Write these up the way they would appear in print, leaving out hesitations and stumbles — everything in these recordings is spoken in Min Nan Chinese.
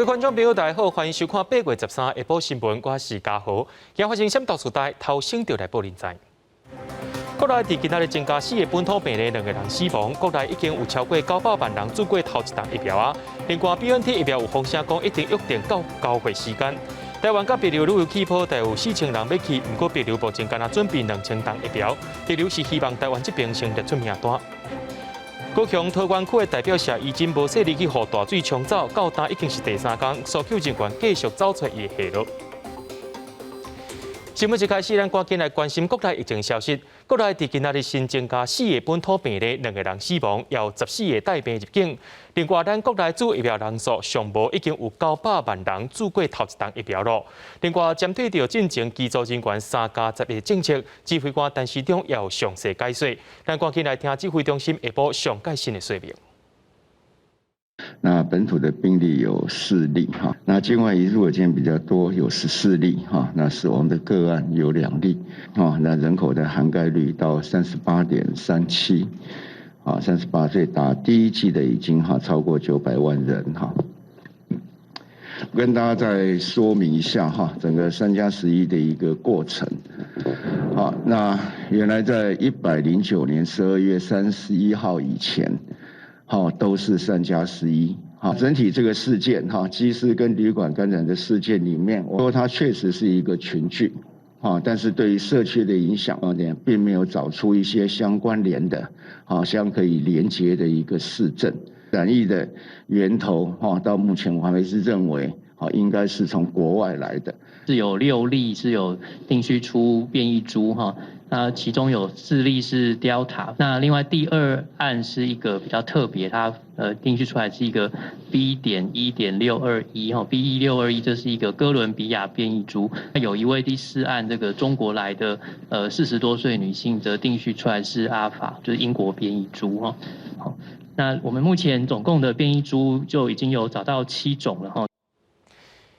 各位觀眾朋友，大家好，歡迎收看8月13下晡新聞，我是嘉豪。今發生啥物大事代，頭先就來報您知。國內佇今仔日增加四個本土病例，兩個人死亡。國內已經有超過900萬人注過頭一針疫苗啊。另外，BNT 疫苗有風聲講已經約定到交貨時間。台灣佮帛琉旅遊氣泡，大約有4000人欲去，毋過帛琉目前干焦準備2000筒疫苗。帛琉是希望台灣這邊先列出名單。高雄桃園區的代表謝宜真無細膩去予大水沖走，到今已經是第三工，搜救人員繼續找揣伊的下落。新聞一開始，咱趕緊來關心國內疫情消息。國內佇今仔日新增加四個本土病例，兩個人死亡，也有14個帶病入境。另外，咱國內注疫苗人數上無已經有900萬人注過頭一針疫苗囉。另外，針對著進前機組人員3加11政策，指揮官陳時中也有詳細解說。咱趕緊來聽指揮中心下晡上蓋新的說明。那本土的病例有四例哈，那境外移入的今天比較多，有14例哈，那死亡的個案有兩例，啊，那人口的涵蓋率到38.37，啊，38歲打第一劑的已經哈超過900萬人哈。跟大家再說明一下哈，整個3加11的一個過程。好，那原來在109年12月31號以前，好，都是三加十一。好，整體這個事件，哈，機師跟旅館感染的事件裡面，我說它確實是一個群聚，哈，但是對於社區的影響方面，並沒有找出一些相關聯的，好像可以連結的一個事證。染疫的源頭，哈，到目前我還是認為，好，應該是從國外來的。是有六例是有定序出變異株，哈。那其中有四例是 Delta，那另外第二案是一個比較特別，它定序出來是一個 B.1.621哈，B 1621這是一個哥倫比亞變異株。那有一位第四案這個中國來的40多歲女性，則定序出來是阿爾法，就是英國變異株哈。好，那我們目前總共的變異株就已經有找到七種了哈。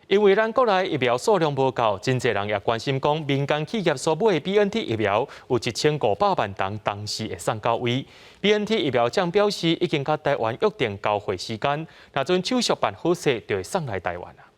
因為咱國內疫苗數量無夠，真濟人也關心講，民間企業所買的 BNT 疫苗有1500萬筒，當時會送到位。BNT 疫苗廠表示，已經佮台灣約定交貨時間，若陣手續辦好勢，就會送來台灣啊。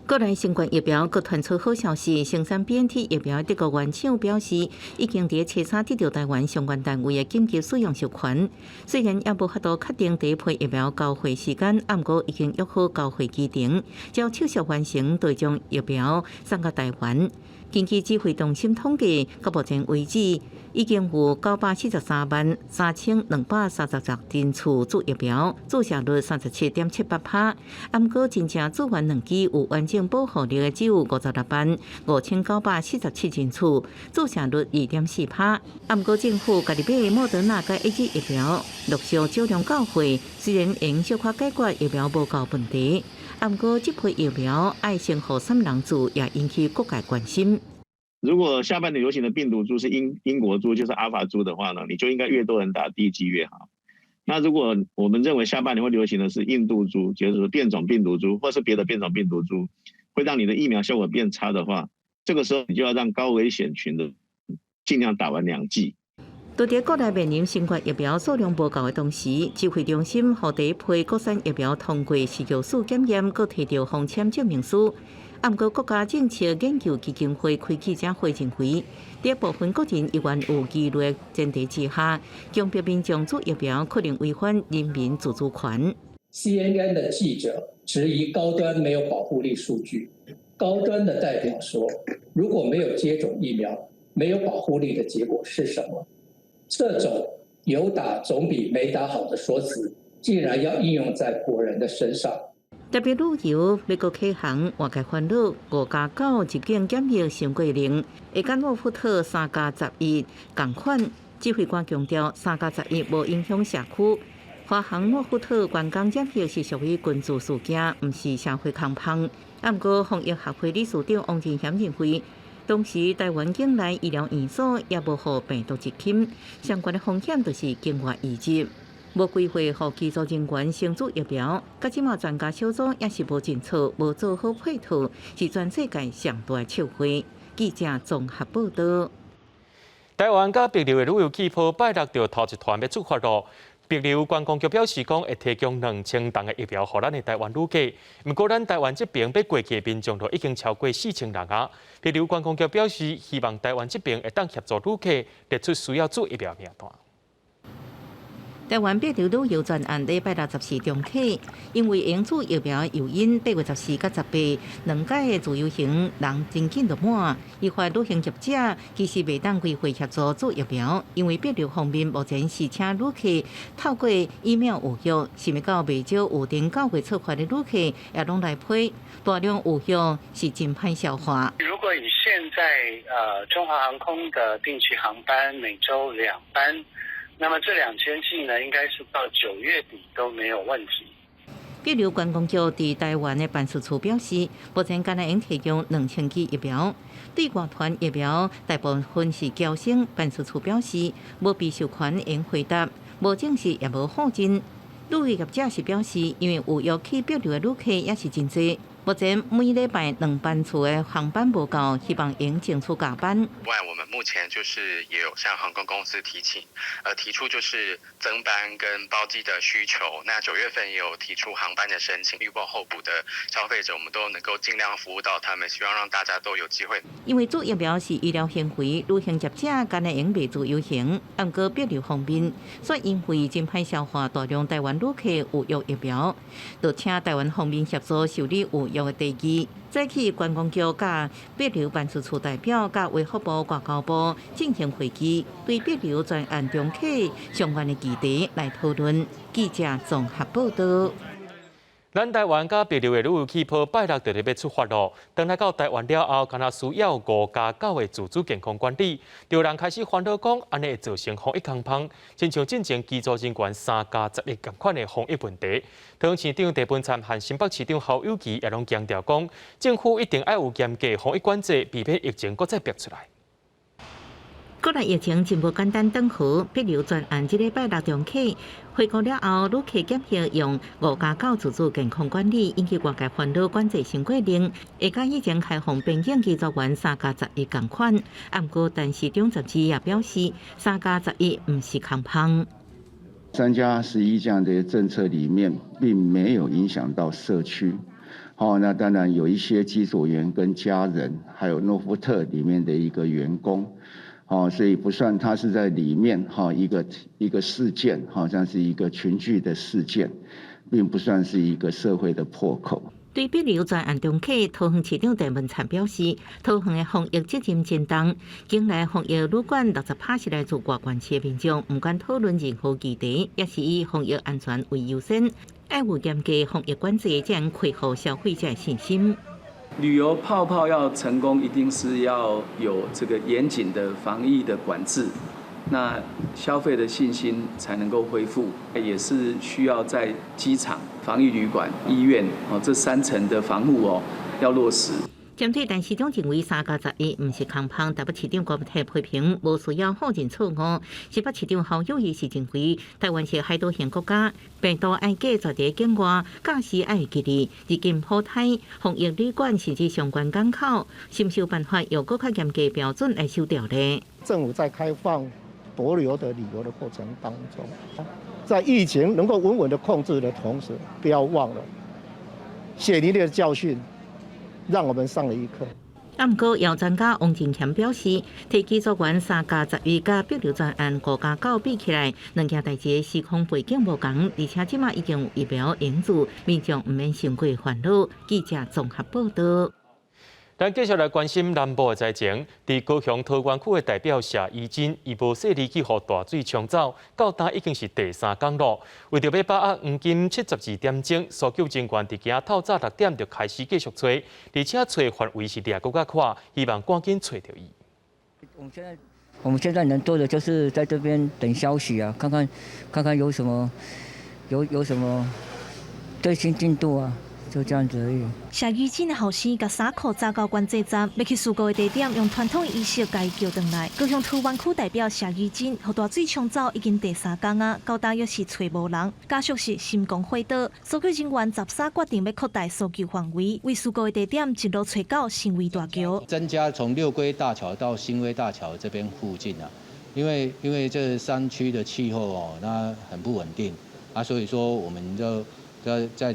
國內新冠疫苗閣傳出好消息，生產 BNT 疫苗德國原廠表示，已經佇初三得到台灣相關單位的緊急使用授權。雖然猶無法度確定第一批疫苗交貨時間，毋過已經約好交貨期程，只要手續完成，就會將疫苗送到台灣。根據指揮中心統計，到目前為止，已經有9433236人次注疫苗，注射率37.78%。毋過真正注完兩劑有完整保護力的只有56萬5947人次，注射率2.4%。毋過政府家己買莫德納佮 AZ 疫苗陸續少量交貨，雖然會小可解決疫苗無夠問題，毋過這批疫苗愛先予啥物人注，也引起各界關心。如果下半年流行的病毒株是英國株，就是阿爾法株的話呢，你就應該越多人打第一劑越好。那如果我們認為下半年會流行的是印度株，就是變種病毒株，或是別的變種病毒株，會讓你的疫苗效果變差的話，這個時候你就要讓高危險群的盡量打完兩劑。佇咧國內面臨新冠疫苗數量無夠的同時，指揮中心予第一批國產疫苗通過食藥署檢驗，閣提著封簽證明書。毋過國家政策研究基金會開記者會認為，佇部分國人猶原有疑慮的前提之下，強迫民眾注疫苗可能違反人民自主權。 CNN 的記者質疑高端沒有保護力數據，高端的代表說，如果沒有接種疫苗，沒有保護力的結果是什麼？這種有打總比沒打好的說辭，竟然要應用在國人的身上。特別旅遊、美國啟航、外界煩惱5加9入境檢疫新規定，會佮諾富特3加11仝款。指揮官強調，三加十一無影響社區。華航諾富特觀光檢疫是屬於群聚事件，毋是社會空芳。毋過防疫學會理事長王仁賢認為，當時台灣境內醫療院所也無予病毒入侵，相關的風險就是境外移入。無規劃予機組人員先注疫苗，佮這馬專家小組也是無政策、無做好配套，是全世界上大的笑話。記者綜合報導。台灣佮帛琉的旅遊氣泡拜六就頭一團欲出發囉。帛琉觀光局表示講，會提供2000筒的疫苗予咱的台灣旅客。毋過，咱台灣這邊欲過去的民眾都已經超過4000人啊。帛琉觀光局表示，希望台灣這邊會當協助旅客列出需要注疫苗名單。台灣帛琉旅遊專案禮拜六14重啟，因為會用注疫苗誘因，8月14佮18兩屆的自由行人真緊就滿。伊發旅行業者其實袂當規劃協助注疫苗，因為帛琉方面目前是請旅客透過 email 預約，想欲到袂少預定9月出發的旅客也攏來批，大量預約是真歹消化。如果以現在中華航空的定期航班每週2班，那麼這2000劑呢，應該是到9月底都沒有問題。帛琉觀光局佇台灣的辦事處表示，目前敢若會提供2000劑疫苗，對外團疫苗大部分是嬌生。辦事處表示，無被授權會回答，無證實也無否認。旅遊業者是表示，因為預約去帛琉的旅客也是真濟，目前每禮拜兩班次的航班無夠，希望會爭取加班。外，我們目前就是也有向航空公司提請，提出就是增班跟包機的需求。那9月份也有提出航班的申請，預報候補的消費者，我們都能夠盡量服務到他們，希望讓大家都有機會。因為注疫苗是醫療行為，旅行業者敢若會袂自由行。毋過帛琉方面，煞因為真歹消化大量台灣旅客預約疫苗，就請台灣方面協助受理預約的地址。早起觀光局佮帛琉辦事處代表佮衛福部外交部進行會議，對帛琉專案重啟相關的議題來討論。記者綜合報道。咱台灣佮帛琉的旅遊氣泡拜六就欲出發囉。轉來到台灣了後，敢若需要5+9的自主健康管理，就有人開始煩惱講，按呢會造成防疫空縫，親像進前機組人員3+11仝款的防疫問題。桃園市長鄭文燦和新北市長侯友宜也攏強調講，政府一定愛有嚴格防疫管制，避免疫情閣再爆出來。國內疫情真無簡單斷河，帛琉專案這禮拜六重啟，回國了後，旅客檢疫用5+9自主健康管理，引起外界煩惱，管制傷過冷。會佮以前開放邊境機組員3+11仝款，毋過陳時中雜誌也表示，三加十一毋是空縫。 3+11這樣的政策裡面，並沒有影響到社區。好，那當然有一些機組員跟家人，還有諾富特裡面的一個員工。哦，所以不算他是在裡面哈一個一個事件，好像是一個群聚的事件，並不算是一個社會的破口。對帛琉專案重啟，桃園市長鄭文燦表示，桃園的防疫責任真重，境內防疫旅館60趴是來自外縣市的民眾，毋管討論任何議題，也是以防疫安全為優先，愛有嚴格防疫管制，才能恢復消費者信心。旅遊泡泡要成功，一定是要有這個嚴謹的防疫的管制，那消費的信心才能夠恢復。也是需要在機場、防疫旅館、醫院哦這三層的防護哦要落實。針對陳時中認為3+11毋是空縫，台北市長郭台批評無需要否認錯誤。新北市長侯友宜是認為台灣是海島型國家，病毒愛隔絕佇境外，駕駛愛隔離，入境普篩、防疫旅館甚至相關港口，是毋是有辦法用閣較嚴格標準來收掉咧？政府在開放帛琉的旅遊的過程當中，在疫情能夠穩穩的控制的同時，不要忘了血淋淋的教訓。讓我們上了一課。啊，毋過藥專家王振強表示，提機組員3+11佮帛琉專案5+9比起來，兩件代誌的時空背景無仝，而且這馬已經有疫苗援助，民眾毋免傷過煩惱。記者綜合報道。咱繼續來關心南部的災情。佇高雄桃園區的代表謝宜真，伊無細膩去予大水沖走，到今已經是第三工囉。為著欲把握黃金72點鐘，搜救人員佇今透早6點就開始繼續揣，而且揣範圍是掠閣較闊，希望趕緊揣著伊。我們現在能做的就是在這邊等消息啊，看看看看有什麼有什麼最新進度啊。就這樣子而已。謝宜真的後生共衫褲紮到管制站，欲去事故的地點，用傳統儀式共伊叫轉來。高雄桃園區代表謝宜真，予大水沖走已經第三工啊，到今猶是揣無人，家屬是心肝火燒。搜救人員13決定欲擴大搜救範圍，為事故的地點一路揣到新威大橋。增加從六龜大橋到新威大橋這邊附近啊，因為這山區的氣候哦，那很不穩定啊，所以說我們就要再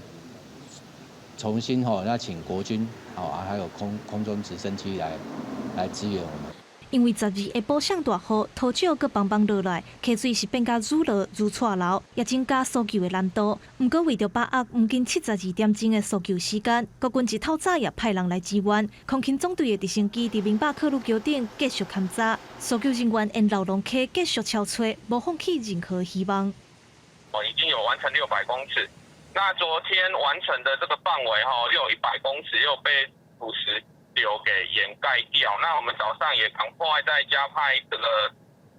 重新吼，那請國軍哦，還有空中直升機來支援我們。因為12下晡上大雨，土石閣滂滂落來，溪水是變甲愈落愈掣流，也增加搜救的難度。毋過為著把握黃金72點鐘的搜救時間，國軍一透早也派人來支援。空勤總隊的直升機佇明巴克魯橋頂繼續勘查，搜救人員沿荖龍溪繼續搜揣，無放棄任何希望。哦，已經有完成600公尺，那昨天完成的這個範圍哈，又有100公尺又被土石流給掩蓋掉，那我們早上也趕快再加派這個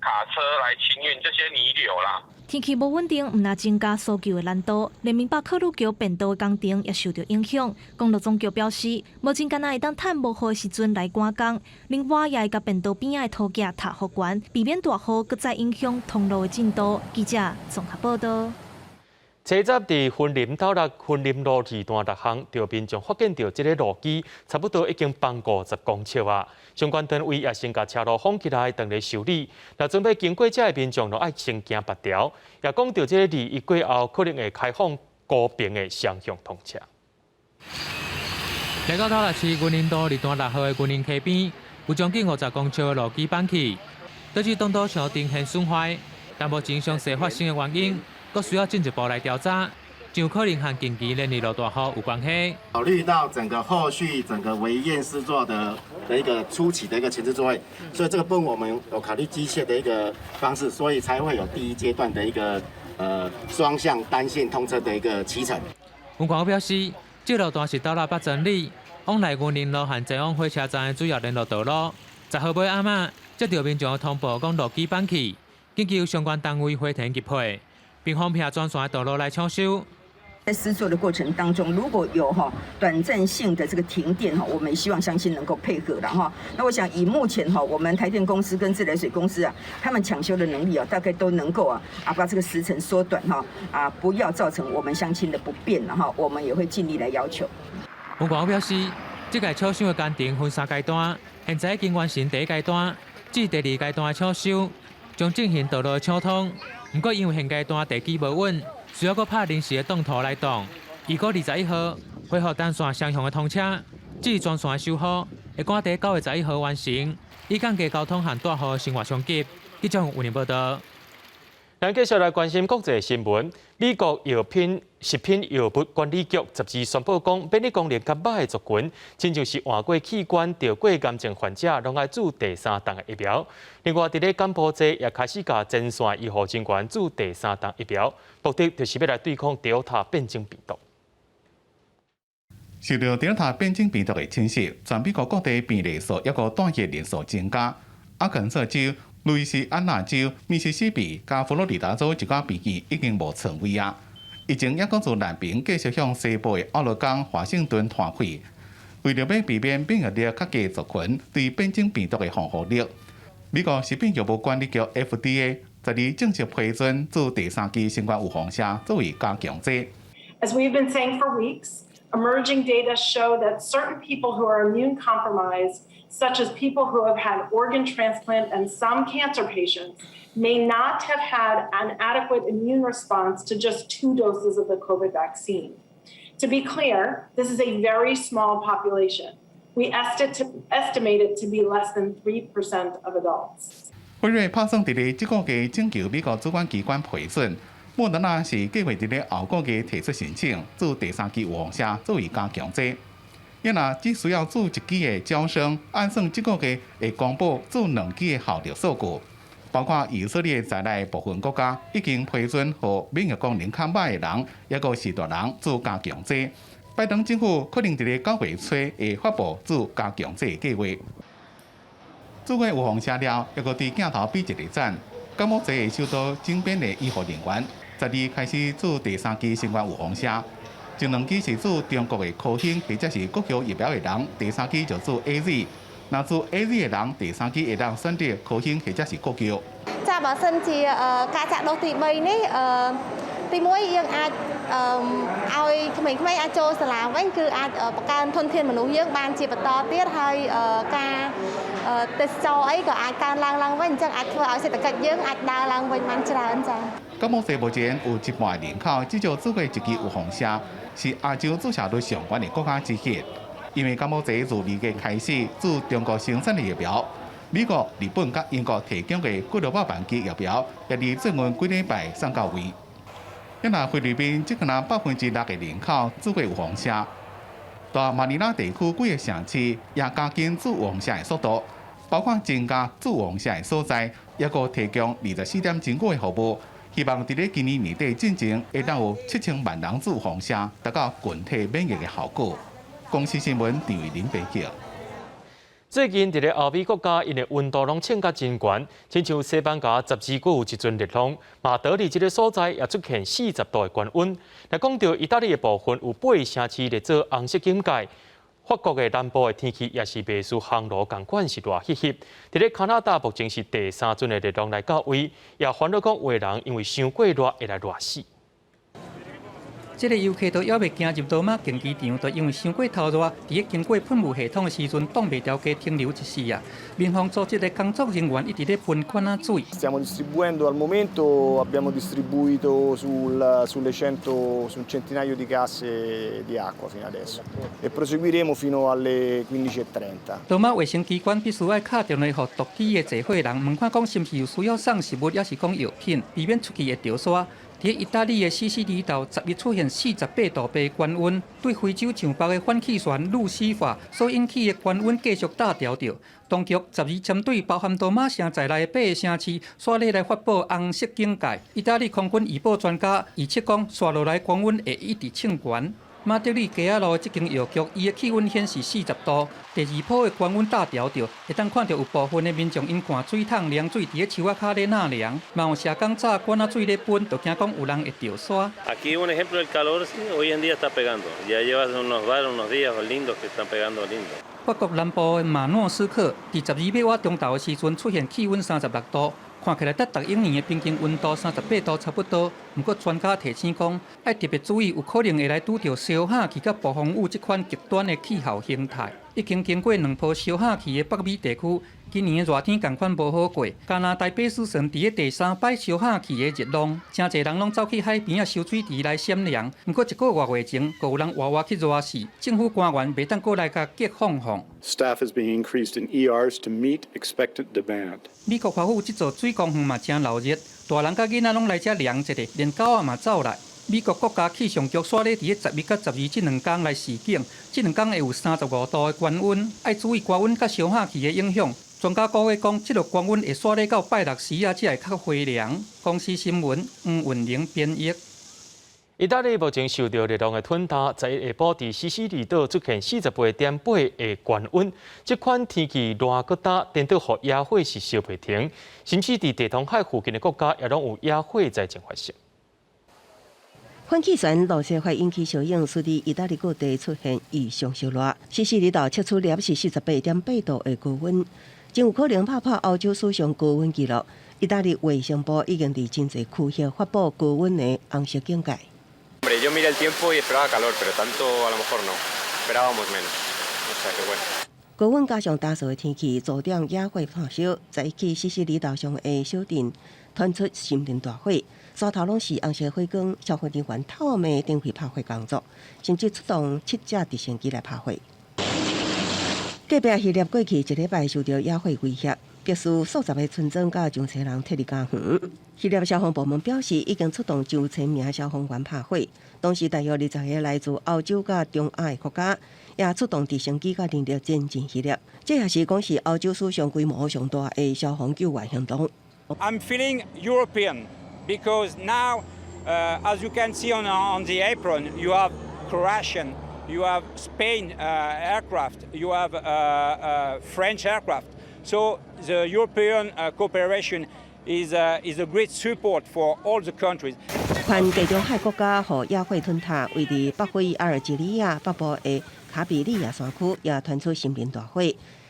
卡車來清運這些泥流啦。天氣無穩定，毋但增加搜救的難度，連明巴克魯橋便道的工程也受著影響。公路總局表示，目前敢若會當趁無雨的時陣來趕工，另外也會共便道邊仔的土屐塔予懸，避免大雨閣再影響通路的進度。記者綜合報道。車站佇雲林斗六雲林路二段六巷，著民眾發現著這个路基差不多已經崩50公尺啊！相關單位也先共車路封起來，等咧修理。若準備經過遮的民眾，攏愛先行別條。也講著這个2/1過後，可能會開放高頻的雙向通車。來到斗六市雲林路二段6號的雲林溪邊，有將近50公尺的路基崩去，導致擋土牆呈現損壞。但目前詳細發生的原因，閣需要進一步來調查，就有可能和近期連日落大雨有關係。考慮到整個後續整個圍堰施作的一個初期的一個前置作業，所以這個部分我們有考慮機械的一個方式，所以才會有第一階段的一個雙向單線通車的一個期程。文廣表示，這路段是斗六北全里往來雲林路和前往火車站的主要聯絡道路。10號尾暗仔，接著民眾通報講路基崩去，緊急由相關單位回田入配，並封閉專線的道路來搶修。在施作的過程當中，如果有哈短暫性的這個停電哈，我們也希望鄉親能夠配合的哈。那我想以目前哈，我們台電公司跟自來水公司啊，他們搶修的能力啊，大概都能夠啊把這個時程縮短哈啊，不要造成我們鄉親的不便了哈。我們也會盡力來要求。文廣表示，這個搶修的工程分三階段，現在已經完成第一階段，至第二階段的搶修將進行道路的搶通。毋過因為現階段地基無穩，需要閣拍臨時的擋土來擋。預估21號恢復單線雙向的通車，至於全線的修復，會趕佇9月11號完成，以降低交通和大雨生活衝擊。記者吳寧報道。咱繼續來關心國際新聞。美國藥品食品藥物管理局12宣布講，免疫功能較䆀的族群，親像是換過器官、得過癌症患者，攏愛注第三針的疫苗。另外，佇咧柬埔寨也開始共前線醫護人員注第三針疫苗，目的就是欲來對抗德爾塔變種病毒。受著德爾塔變種病毒的侵襲，全美國各地病例數抑閣單日連續增加。阿肯色州、路易斯安那州、密西西比佮佛羅里達州一寡病院已經無床位啊！疫情抑閣自南邊繼續向西部的奧勒岡、華盛頓拖開。為著欲避免免疫力較低族群對變種病毒的防護力，美國食品藥物管理局 FDA 12正式批准注第三劑新冠預防射作為加強劑。 As we've been saying for weeks, emerging data show that certain people who are immune compromised, such as people who have had organ transplant and some cancer patients, may not have had an adequate immune response to just two doses of the COVID vaccine. To be clear, this is a very small population. We estimate it to be less than 3% of adults. 輝瑞拍算佇咧這個月徵求美國主管機關批准，莫德納是計劃佇咧後個月提出申請，注第三劑預防射作為加強劑。伊若只需要注一劑的嬌生，按算這個月會公布注兩劑的效力數據。包括以色列在內部分國家已經批准予免疫功能較䆀的人，抑閣序大人注加強劑。拜登政府可能佇咧9月初會發布注加強劑的計劃。注過預防射了，抑閣對鏡頭比一个讚。柬埔寨首都金邊的醫護人員，12開始注第三劑新冠預防射。前兩劑是注中國的科興或者是國藥疫苗的人，第三劑就注 AZ。若注 AZ 的人，第三劑會當選擇科興或者是國藥。 ចាបើសិនជាការចាក់ដូសទី3នេះអឺ ទីមួយយើងអាចឲ្យក្មេងៗអាចចូលសាលាវិញគឺអាចបង្កើនធនធានមនុស្សយើងបានជាបន្តទៀតហើយការទេសចរអីក៏អាចកើនឡើងឡើងវិញអញ្ចឹងអាចធ្វើឲ្យសេដ្ឋកិច្ចយើងអាចដើរឡើងវិញបានច្រើនចា៎ 柬埔寨目前有一半人口至少注過一劑預防射，是亞洲注射率上懸的國家之一。因為柬埔寨自2月開始注中國生產的疫苗，美國、日本佮英國提供的幾落百萬劑疫苗，也佇最近幾禮拜送到位。若菲律賓這個若6%的人口注過預防射，大馬尼拉地區幾個城市也加緊注預防射的速度，包括增加注預防射的所在，抑閣提供24點鐘的服務。希望佇咧今年年底進前，會當有7000萬人注預防射，達到群體免疫的效果。公視新聞陳慧琳報道。最近佇咧歐美國家，𪜶的溫度攏衝甲真懸，親像西班牙12月有一陣熱浪，馬德里這个所在也出現40度的高溫。若講著意大利的部分，有八个城市咧做紅色警戒。法國的南部的天氣也是袂輸烘爐仝款是熱翕翕。佇咧加拿大目前是第三陣的熱浪來到位，也煩惱講有的人因為傷過熱會來熱死。這个遊客都猶未行入羅馬競技場，就因為傷過頭熱，佇咧經過噴霧系統的時陣，擋袂牢，加停留一時啊。民防組織的工作人員一直咧噴罐仔水。 Stiamo distribuendo al momento, abbiamo distribuito sul, sulle 100, su un centinaio di casse di acqua fino adesso e proseguiremo fino alle 15:30. 羅馬衛生機關必須愛敲電話予獨居的濟歲人，問看講是毋是有需要送食物，抑是講藥品，避免出去會著沙。佇意大利的西西里島，10日出現48.8度高溫，對非洲上北的反氣旋路西法所引起的高溫繼續焦著著。當局12針對包含羅馬城在內的八个城市，煞咧來發布紅色警戒。意大利空軍預報專家預測講，紲落來高溫會一直衝懸。馬德里街仔路的這間藥局，伊的氣溫顯示40度，第二波的高溫焦著著，會當看著有部分的民眾𪜶灌水桶涼水佇咧樹仔跤咧納涼，嘛有社工紮罐仔水咧噴，就驚講有人會著沙。 Aquí un ejemplo del calor sí, hoy en día está pegando, ya lleva unos días lindos que están pegando lindo。法國南部的馬諾斯克，佇12欲倚中晝的時陣出現氣溫36度。看起來佮逐一年的平均溫度38度差不多。毋過專家提醒講，愛特別注意，有可能會來拄著燒熱氣佮暴風雨這款極端的氣候形態。已經經過兩波燒熱氣的北美地區，今年的熱天仝款無好過。加拿大卑詩省佇咧第三擺燒熱氣的熱浪，誠濟人攏走去海邊仔游水池來閃涼。毋過一個外月前，閣有人活活去熱死，政府官員袂當閣來共激放放。 Staff is being increased in ERs to meet expected demand. 美國華府這座水公園嘛誠鬧熱，大人佮囡仔攏來遮涼一下，連狗仔嘛走來。美國國家氣象局煞咧佇咧11佮12這兩工來示警，這兩工會有35度的高溫，愛注意高溫佮燒熱氣的影響。專家估計講，這个高溫會煞咧到拜六時仔才會較回涼。公視新聞黃雲玲編譯。意大利目前受著熱浪的吞打，11下晡佇西西里島出現48.8的高溫，這款天氣熱閣焦，顛倒予野火是燒袂停，甚至佇地中海附近的國家也攏有野火災情發生。反氣旋路西法引起效應，使得意大利各地出現異常燒熱。西西里島測出攝氏48.8度的高溫，真有可能拍破歐洲史上高溫紀錄。意大利衛生部已經佇真濟區域發布高溫的紅色警戒。 Yo miré el tiempo y esperaba calor, pero tanto a lo mejor no. Esperábamos menos. O sea que bueno. 高溫加上乾燥的天氣，助長野火燃燒。11起西西里島上的小鎮傳出森林大火，山頭攏是紅色火光，消防人員透暝展開拍火工作，甚至出動七架直升機來拍火。隔壁希臘過去一禮拜受著野火威脅，必須數十个村莊佮上千人撤離家園。希臘消防部門表示，已經出動上千名消防員拍火，同時大約20个來自歐洲佮中亞的國家也出動直升機佮人力前進希臘。這也是講是歐洲史上規模上大的消防救援行動。 I'm feeling European because now, as you can see on the apron, you have Croatian, you have Spain aircraft, you have French aircraft. So the European cooperation is a great support for all the countries. 環地中海國家予野火吞塌，位佇北非阿爾及利亞北部的卡比利亞山區也傳出森林大火，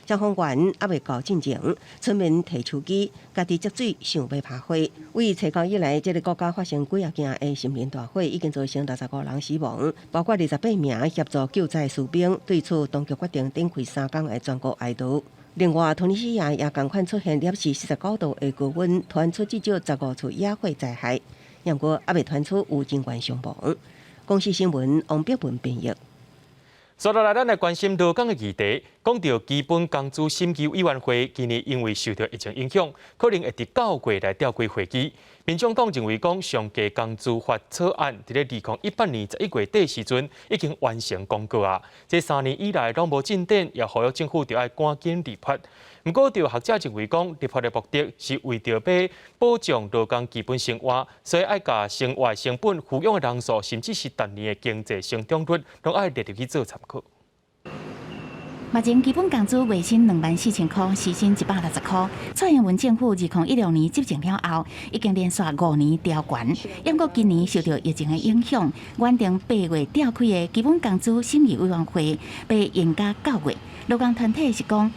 消防員猶未到進前，村民提手機，家己接水想欲拍火。為初九以來，這个國家發生幾仔件的森林大火，已經造成65人死亡，包括28名協助救災士兵。對此，當局決定展開3工的全國哀悼。另外，突尼西亞也仝款出現攝氏49度的高溫，傳出至少15處野火災害，不過猶未傳出有人員傷亡。公視新聞王碧文編譯。接落來，咱來關心勞工的議題。講著基本工資審議委員會今年因為受著疫情影響，可能會佇9月來召開會議。民眾黨認為講，上低工資法草案佇咧2018年11月底時陣已經完成公告啊，這3年以來攏無進展，也呼籲政府著愛趕緊立法。毋過，著學者認為講，立法的目的是為著欲保障勞工基本生活，所以愛共生活成本、撫養的人數，甚至是逐年的經濟成長率，攏愛列入去做參考。目前基本工資月薪24,000箍，時薪160箍。蔡英文政府2016年執政了後，已經連續5年調懸。毋過今年受著疫情的影響，原定8月召開的基本工資審議委員會被延到9月。勞工團體是講，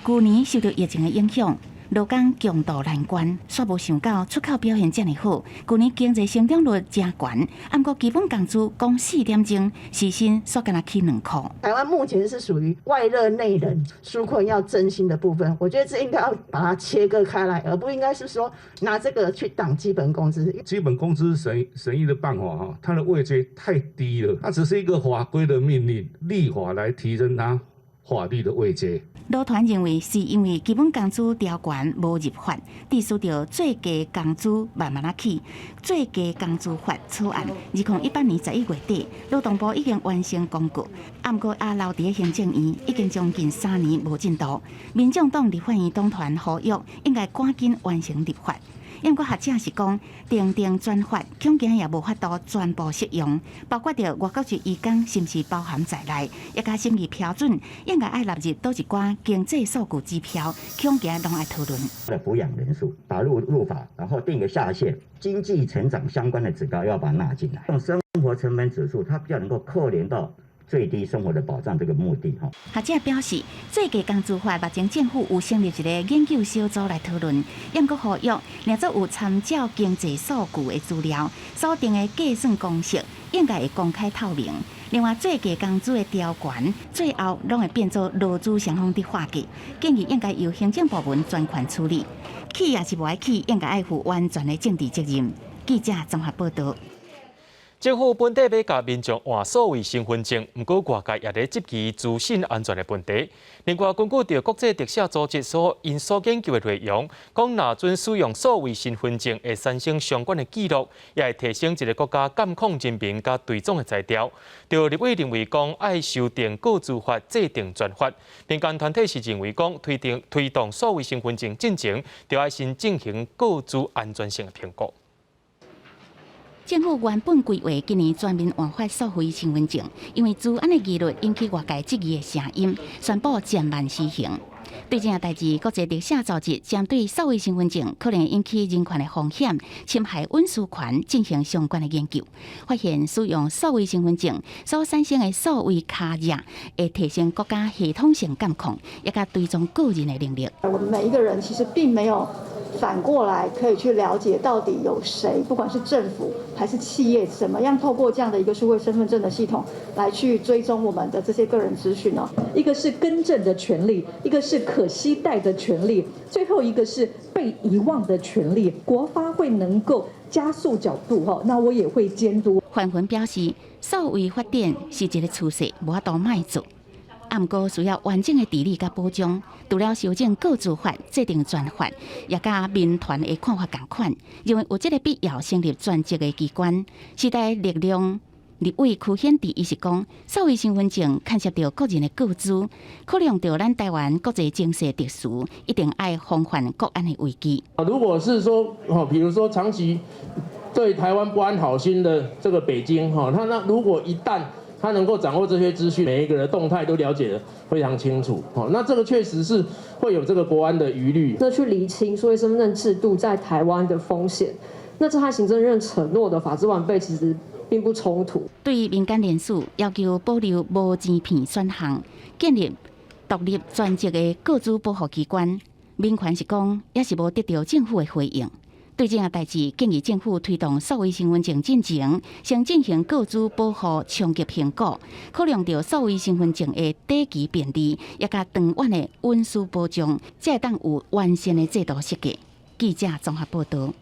舊年受著疫情的影響，勞工共渡難關，煞無想到出口表現遮爾好。舊年經濟成長率誠懸，毋過基本工資降4點鐘，時薪煞干焦起2箍。台灣目前是屬於外熱內冷、紓困要振興的部分，我覺得這應該要把它切割開來，而不應該是說拿這個去擋基本工資。基本工資審議的辦法哈，它的位階太低了，它只是一個法規的命令，立法來提升它法律的位階。勞團認為是因為基本工資調懸無入法，致使著最低工資慢慢仔起。最低工資法草案，2018年11月底，勞動部已經完成公告，毋過猶留佇行政院已經將近3年無進度。民眾黨立法院黨團呼籲應該趕緊完成立法。毋過學者是講，訂定專法，恐驚也無法度全部適用，包括著外國籍移工是毋是包含在內，抑佮審議標準應該愛納入佗一寡經濟數據指標，恐驚攏愛討論。的撫養人數打入入法，然後定個下限，經濟成長相關的指標要把它納進來。用生活成本指數，它比較能夠扣連到最低生活的保障這個目的。哈，學者表示，最低工資法目前政府有成立一個研究小組來討論，毋過呼籲，若做有參照經濟數據的資料，所定的計算公式應該會公開透明。另外，最低工資的調懸，最後攏會變做勞資雙方佇劃價，建議應該由行政部門專權處理。起抑是無愛起，應該愛負完全的政治責任。記者綜合報道。政府本底欲共民眾換數位身份證，毋過外界也咧質疑資訊安全的問題。另外，根據著國際特赦組織所𪜶所研究的內容，講若準使用數位身份證會產生相關的記錄，也會提升一个國家監控人民佮追蹤的才調。著立委認為講愛修訂個資法，制定專法。民間團體是認為講推動數位身份證進前，著愛先進行個資安全性的評估。政府原本規劃今年全面換發數位身份證，因為資安的疑慮引起外界質疑的聲音，宣布暫慢施行。對這件代誌，國際特赦組織針對數位身份證可能引起人權的風險、侵害隱私權進行相關的研究，發現使用數位身份證所產生的數位跤跡，會提升國家系統性監控，抑佮追蹤個人的能力。我們每一個人其實並沒有反過來可以去了解到底有誰，不管是政府還是企業，怎麼樣透過這樣的一個數位身份證的系統來去追蹤我們的這些個人資訊呢？一個是更正的權利，一個是可攜帶的權利，最後一個是被遺忘的權利。國發會能夠加速腳步，哈，那我也會監督。范雲表示，數位發展是一個趨勢，無法度莫做。毋過需要完整的治理佮保障，除了修正個資法、制定專法，也佮民團的看法仝款，認為有這个必要成立專責的機關。時代力量立委柯顯智伊是講，數位身份證牽涉著個人的個資，考量著咱台灣國際情勢特殊，一定愛防範國安的危機。如果是說，哦，比如說長期對台灣不安好心的這個北京，哈，他那如果一旦他能夠掌握這些資訊，每一個人的動態都了解得非常清楚，哦，那這個確實是會有這個國安的疑慮。那去釐清數位身份證制度在台灣的風險，那這和行政院承諾的法制完備其實並不衝突。對民間人士要求保留無晶片選項，建立獨獨立專職的個資保護機關。民權是講，猶是無得著政府的回應。對這項代誌，建議政府推動數位身份證進前，先進行個資保護衝擊評估，考量著數位身份證的短期便利，也佮長遠的隱私保障，才會當有完善的制度設計。記者綜合報導。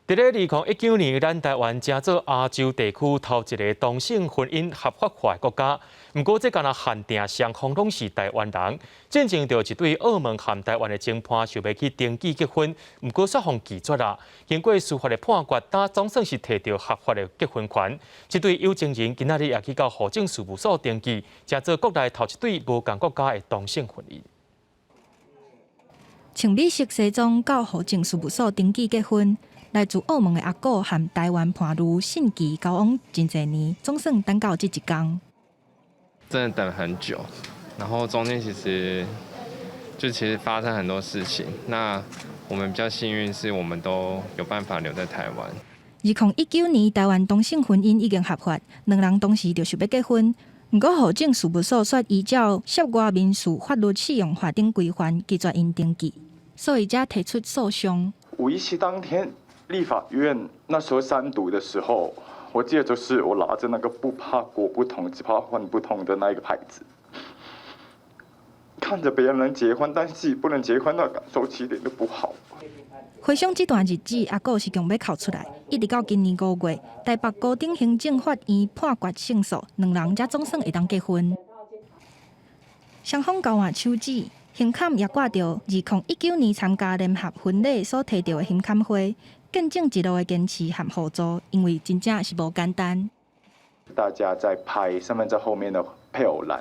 佇咧2019年，咱台灣成做亞洲地區頭一个同性婚姻合法化的國家。毋過，這敢若限定雙方攏是台灣人。進前著一對澳門和台灣的情伴想欲去登記結婚，毋過煞予拒絕啦。經過司法的判決，這總算是提著合法的結婚權。這對有情人今仔日也去到戶政事務所登記，成做國內頭一對無仝國家的同性婚姻。穿美式西裝到戶政事務所登記結婚。來自澳門的阿古和台灣伴侶信琪交往真濟年，總算等到這一天。真的等很久，然後中間其實就其實發生很多事情。那我們比較幸運，是我們都有辦法留在台灣。2019年，台灣同性婚姻已經合法，兩人當時就想欲結婚，毋過戶政事務所卻依照涉外民事法律適用法等規範，拒絕𪜶登記，所以才提出訴訟。 5·17當天，立法院那時候三讀的時候，我記得就是我拿着那個不怕國不同，只怕婚不同的那一個牌子，看着別人結婚，但是自己不能結婚，那感受其實一點都不好。回想這段日子，阿古是強欲哭出來，一直到今年5月，台北高等行政法院判決勝訴，兩人才總算會當結婚。雙方交換手指，胸坎也掛著2019年參加聯合婚禮所提著的胸坎花，見證一路的堅持和互助，因為真正是無簡單。大家在拍身份證後面的配偶欄，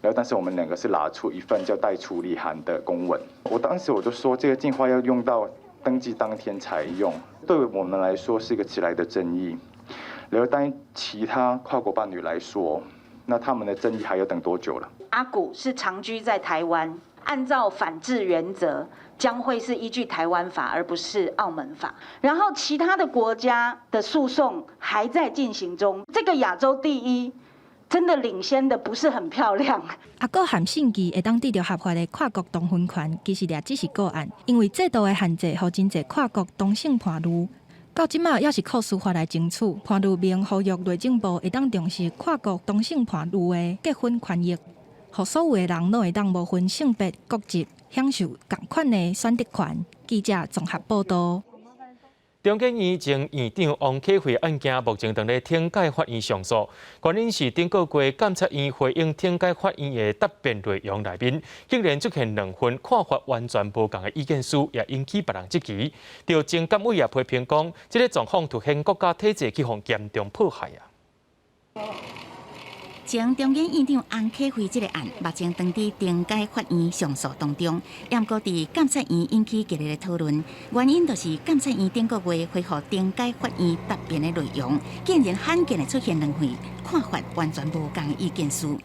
然後但是我們兩個是拿出一份叫待處理函的公文。我當時我就說，這個計劃要用到登記當天才用，對我們來說是一個遲來的正義。然後當其他跨國伴侶來說，那他們的正義還要等多久了？阿古是長居在台灣，按照反制原則，將會是依據台灣法，而不是澳門法。然後其他的國家的訴訟還在進行中。這個亞洲第一，真的領先的不是很漂亮。阿古和信琪會當得著合法的跨國同婚權，其實也只是個案，因為制度的限制，予真濟跨國同性伴侶。到這馬猶是靠司法來爭取，伴侶盟呼籲內政部會當重視跨國同性伴侶的結婚權益，予所有的人攏會當無分性別、國籍，享受仝款的選擇權。記者綜合報導。中檢院前院長王啟慧案件，目前正咧懲戒法院上訴。原因是頂個月監察院回應懲戒法院的答辯內容內面，竟然出現兩份看法完全無仝的意見書，也引起別人質疑。著前監委也批評講，這个狀況凸顯國家體制去予嚴重破壞啊！前中檢院長翁啟惠這个案，目前正佇懲戒法院上訴當中，毋過佇監察院引起激烈的討論。原因就是監察院頂個月回覆懲戒法院答辯的內容，竟然罕見的出現兩份看法完全無仝的意見書。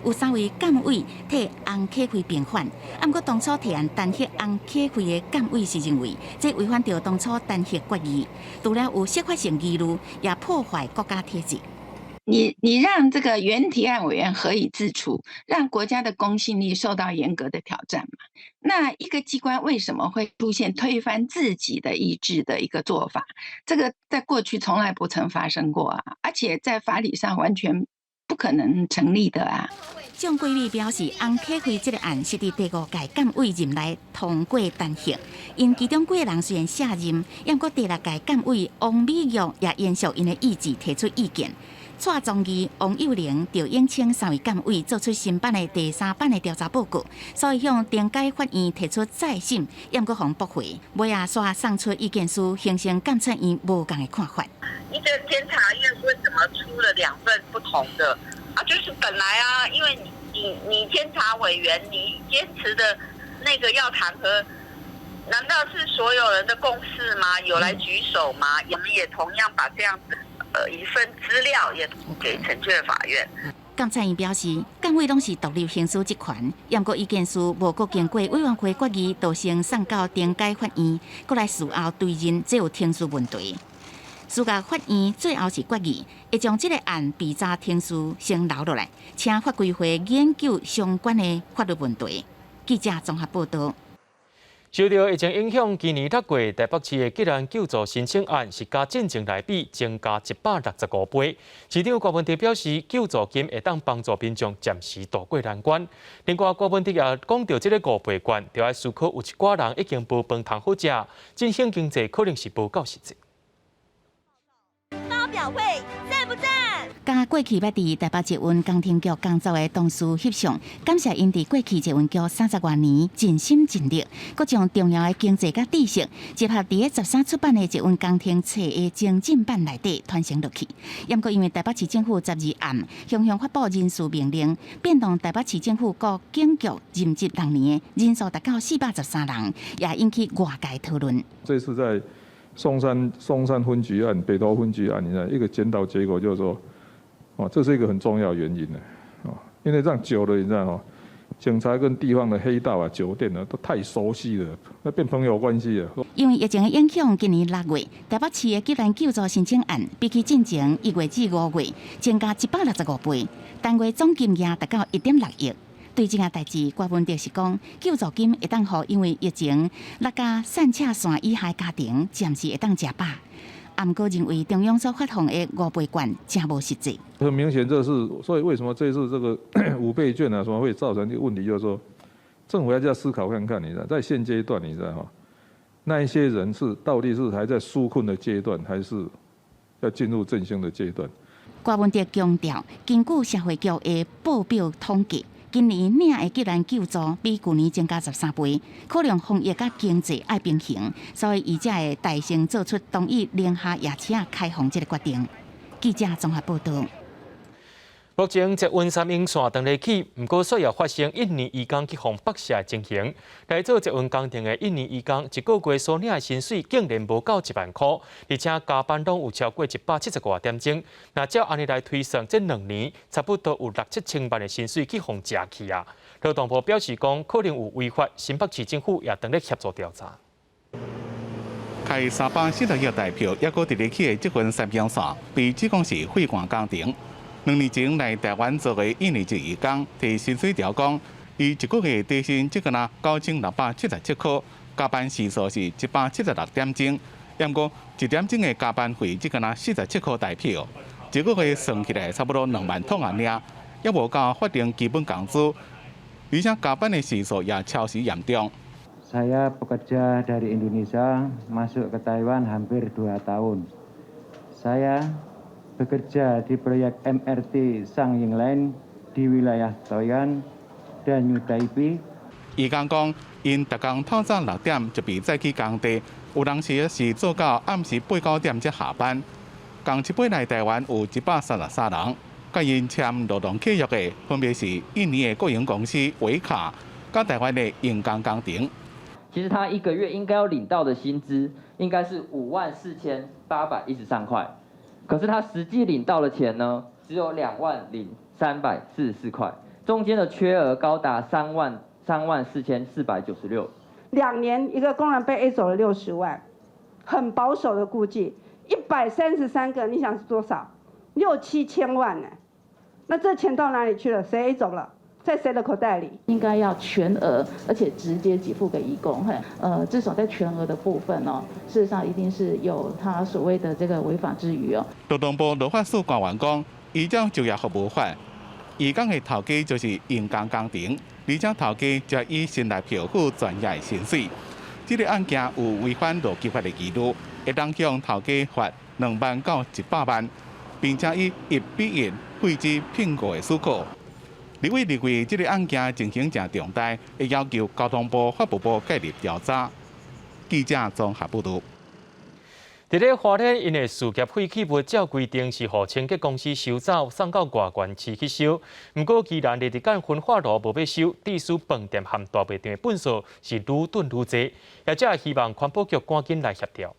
有三位監委替翁啟惠平反，毋過當初提案彈劾翁啟惠的監委是認為，這違反著當初彈劾決議，除了有釋法性疑慮，也破壞國家體制。你讓這個原提案委員何以自處，讓國家的公信力受到嚴格的挑戰嘛？那一個機關為什麼會出現推翻自己的意志的一個做法？這個在過去從來不曾發生過啊，而且在法理上完全不可能成立的啊。蔣貴美表示，翁啟惠這个案是佇第五屆監委任內通過彈劾，𪜶其中幾个人雖然卸任，毋過第六屆監委王美玉也延續𪜶的意志提出意見。蔡宗義、王幼玲、趙永清三位監委做出新版的第三版的調查報告，所以向懲戒法院提出再審，毋過予駁回，尾仔煞送出意見書，形成監察院無仝的看法。一個監察院為什麼出了兩份不同的？啊，就是本來啊，因為你監察委員你堅持的那個要彈劾，難道是所有人的共識嗎？有來舉手嗎？我們也同樣把這樣子。一份資料也給懲戒法院。監察院表示，監委攏是獨立行使職權，毋過意見書無閣經過委員會決議，就先送到懲戒法院，閣來事後追認，這有程序問題。司法法院最後是決議，會將這个案備查程序先留落來，請法規會研究相關的法律問題。記者綜合報導。受著疫情影響，今年六月台北市的急難救助申請案是佮進前來比增加165倍。市長柯文哲表示，救助金會當幫助民眾暫時渡過難關。另外，柯文哲也講著這个五倍券，著愛思考有一寡人已經無飯通好食，振興經濟可能是無夠實際。發表會讚不讚？佮過去捌佇台北捷運工程局工作的同事翕相，感謝𪜶佇過去捷運局30外年盡心盡力，閣將重要的經濟佮知識結合佇咧13出版的捷運工程冊的精進版內底傳承落去。毋過因為台北市政府12暗向向發布人事命令，變動台北市政府各警局任職6年的人數達到413人，也引起外界討論。這次在松山分局案、北投分局案，你看一個檢討結果就是說，哦，這是一個很重要原因呢，哦，因為這樣久了，你知道嗎？警察跟地方的黑道啊、酒店啊都太熟悉了，那變朋友關係了。因為疫情的影響，今年6月台北市的急難救助申請案，比起進前1月至5月增加165倍，單月總金額達到1.6億。對這件代誌，柯文哲是講，救助金會當予因為疫情落甲散赤線以下家庭，暫時會當食飽。毋過認為中央所發放的五倍券誠無實際。很明顯，這是所以為什麼這次這個五倍券啊，什麼會造成這個問題，就是說政府要再思考看看，你知道，在現階段，你知道哈，那一些人是到底是還在紓困的階段，還是要進入振興的階段？柯文哲強調，根據社會局的報表統計，今年領的急難救助比舊年增加13倍，考量防疫佮經濟愛平衡，所以伊才會大聲做出同意龍蝦夜市開放這个決定。記者綜合報導。目前捷運三莺線當咧起，毋過煞也發生印尼移工去予剝削的情形。來做捷運工程的印尼移工，一个月所領的薪水竟然無夠1萬箍，而且加班攏有超過170外點鐘。若照按呢來推算，這2年差不多有六七千萬的薪水去予食去啊！勞動部表示講，可能有違法，新北市政府也當咧協助調查。開340億台票，猶閣佇咧起的捷運三莺線，被指講是廢官工程。2年前來台灣做的印尼籍移工，提薪水條講，伊一個月底薪只敢若9677塊，加班時數是176點鐘，毋過一點鐘的加班費只敢若47塊台票，一個月算起來差不多2萬通仔爾，猶無夠法定基本工資，而且加班的時數也超時嚴重。 Saya pekerja dari Indonesia masuk ke Taiwan hampir 2 tahun. Saya bekerja di proyek MRT Sanying Line di wilayah Taoyuan dan New Taipei. 移工講，𪜶逐工透早6點就被載去工地，有當時是做到暗時八九點才下班。仝一擺來台灣有133人，佮𪜶簽勞動契約的分別是印尼的國營公司維卡，佮台灣的榮工工程。其實他一個月應該要領到的薪資應該是54,813塊，可是他實際領到的錢呢，只有20,344塊，中間的缺額高達34,496。 2年一個工人被 A 走了60萬，很保守的估計，133個，你想是多少？六七千萬呢？那這錢到哪裡去了？誰 A 走了？在誰的口袋裡？應該要全額，而且直接給付給移工。嘿，至少在全額的部分哦，事實上一定是有他所謂的這個違法之虞哦。勞動部勞法署官員講，依照就業服務法，移工的頭家就是榮工工程，而且頭家才以先來票付全額的薪水。這个案件有違反勞基法的疑慮，會當向頭家罰2萬到100萬，並且以1比1廢止聘僱的許可。立委認為這个案件情形誠重大，會要求交通部、法務部介入調查。記者綜合報導。佇咧花蓮，𪜶的事業廢棄物照規定是予清潔公司收走，送到外縣市去收。毋過，宜蘭麗日間焚化爐無欲收，致使飯店和大賣場的糞埽是愈囤愈濟，業者希望環保局趕緊來協調。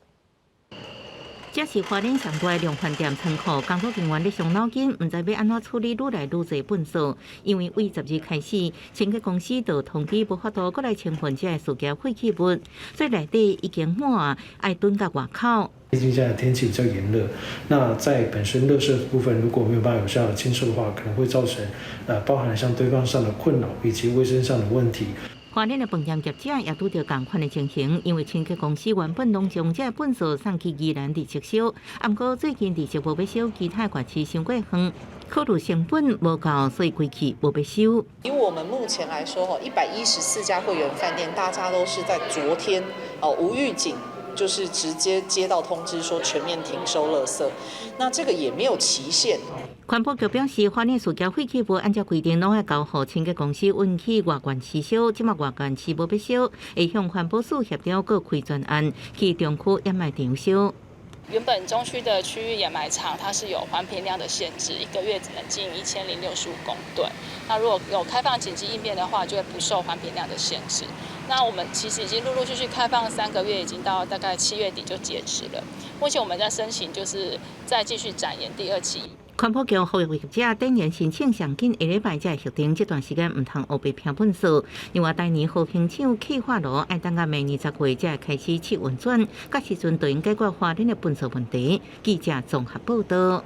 這是花蓮上大量販店倉庫，工作人員咧傷腦筋，毋知欲按怎處理愈來愈濟糞埽。因為對12開始，清潔公司就通知無法度閣來清運這个塑膠廢棄物，所以內底已經滿，愛囤到外口。畢竟現在天氣比較炎熱，那在本身垃圾部分如果沒有辦法有效的清收的話，可能會造成包含像堆放上的困擾以及衛生上的問題。花蓮的飯店業者也拄著仝款的情形，因為清潔公司原本攏將這糞埽送去宜蘭佇撤燒，毋過最近佇石無欲燒其他縣市傷過遠，考慮成本無夠，所以規氣無欲收。以我們目前來說，吼，114家會員飯店，大家都是在昨天哦無預警，就是直接接到通知說全面停收垃圾，那這個也沒有期限。環保局表示，花蓮塑膠廢棄物按照規定攏愛交予清潔公司運去外縣市燒，這馬外縣市無欲燒，會向環保署協調閣開專案去中區掩埋場燒。原本中區的區域掩埋場，它是有環評量的限制，一個月只能進1065公噸。那如果有開放緊急應變的話，就會不受環評量的限制。那我們其實已經陸陸續續開放3個月，已經到大概7月底就截止了。目前我們在申請，就是再繼續展延第二期。環保局呼籲業者展延申請上緊下禮拜才會核定，這段時間毋通烏白拋糞埽。另外，台泥和平廠氣化爐愛等到明年10月才會開始試運轉，到時陣就能解決花蓮的糞埽問題。記者綜合報道。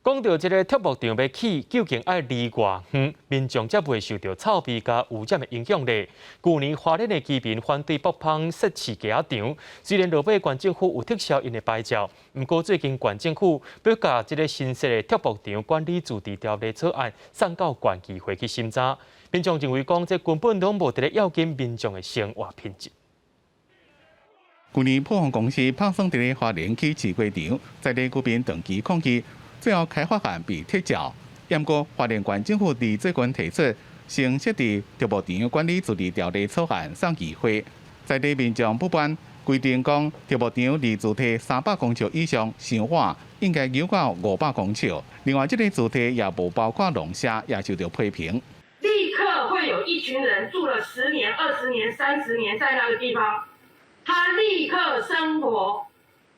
講到這个竹木場欲起，究竟愛離偌遠，民眾才袂受著臭味佮污染的影響咧？舊年花蓮的居民反對北芳設飼雞仔場，雖然落尾縣政府有撤銷𪜶的牌照，毋過最近縣政府欲共這个新設的竹木場管理自治條例草案送到縣議會去審查，民眾認為講這根本攏無佇咧要緊民眾的生活品質。舊年卜蜂公司拍算佇咧花蓮起飼雞場，在地居民長期抗議。最後開發案被撤銷，毋過花蓮縣政府佇最近提出新設置竹木場管理自治條例草案送議會，在地民眾不滿規定講竹木場離住宅300公尺以上傷遠，應該減到500公尺。另外，這个住宅也無包括農舍，也受到批評。立刻會有一群人住了10年、20年、30年在那個地方，他立刻生活